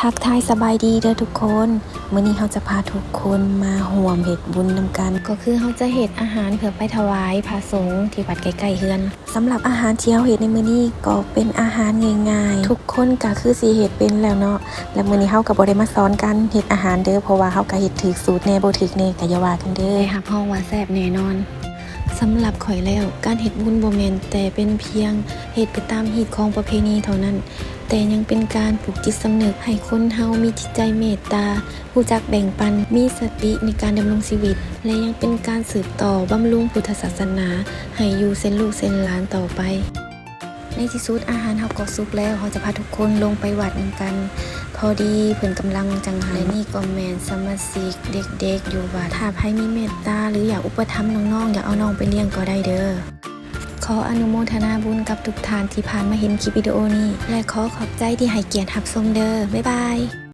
ທັກທາຍສະບາຍດີເດີທຸກຄົນ, ມື້ນີ້ເຮົາຈະພາທຸກຄົນມາຮ່ວມເຮັດບຸນນຳກັນ ກໍຄືເຮົາຈະເຮັດອາຫານເພື່ອໄປຖວາຍພະສົງທີ່ວັດໃກ້ໆເຮືອນ. ສຳລັບອາຫານທີ່ເຮົາເຮັດໃນມື້ນີ້ກໍເປັນອາຫານງ່າຍໆ, ທຸກຄົນກໍຄືຊິເຮັດເປັນແລ້ວເນາະ. ແລະມື້ນີ້ເຮົາກໍບໍ່ໄດ້ມາສອນການເຮັດອາຫານເດີ, ເພາະວ່າເຮົາກໍເຮັດຖືກສູດແດ່ບໍ່ຖືກແດ່ກໍຢ່າວ່າກັນເດີ, ແຕ່ຮັບຮອງວ່າແຊບແນ່ນອນ. ສຳລັບຂ້ອຍແລ້ວ, ການເຮັດບຸນບໍ່ແມ່ນແຕ່ເປັນພຽງເຮັດໄປຕາມຮີດຄອງປະເພນີເທົ່ານັ້ນ, ແຕ່ຍັງເປັນການປູກຈິດສຳນຶກໃຫ້ຄົນເຮົາມີຈິດໃຈເມດຕາ, ຮູ້ຈັກແບ່ງປັນ, ມີສະຕິໃນການດຳລົງຊີວິດ ແລະ ຍັງເປັນການສືບຕໍ່ບຳລຸງພຸດທະສາສະໜາໃຫ້ຢູ່ເຊັ່ນລູກເຊັ່ນຫຼານຕໍ່ໄປ. ໃນທີ່ສຸດອາຫານເຮົາກໍສຸກແລ້ວ, ເຮົາຈະພາທຸກຄົນລົງໄປວັດນຳກັນ. ພໍດີເພິ່ນກຳລັງຈັງຫັນ, ແລະ ນີ້ກໍແມ່ນສະມາຊິກເດັກໆຢູ່ວັດ. ຖ້າໃຜມີເມດຕາ ຫຼື ຢາກອຸປະຖຳນ້ອງໆ, ຢາກເອົານ້ອງໄປລ້ຽງກໍໄດ້ເດີ. ຂໍອະນຸໂມທະນາບຸນກັບທຸກທ່ານທີ່ຜ່ານມາເຫັນຄລິບວິດີໂອນີ້ ແລະ ຂໍຂອບໃຈທີ່ໃຫ້ກຽດຮັບຊົມເດີ. ບາຍບາຍ.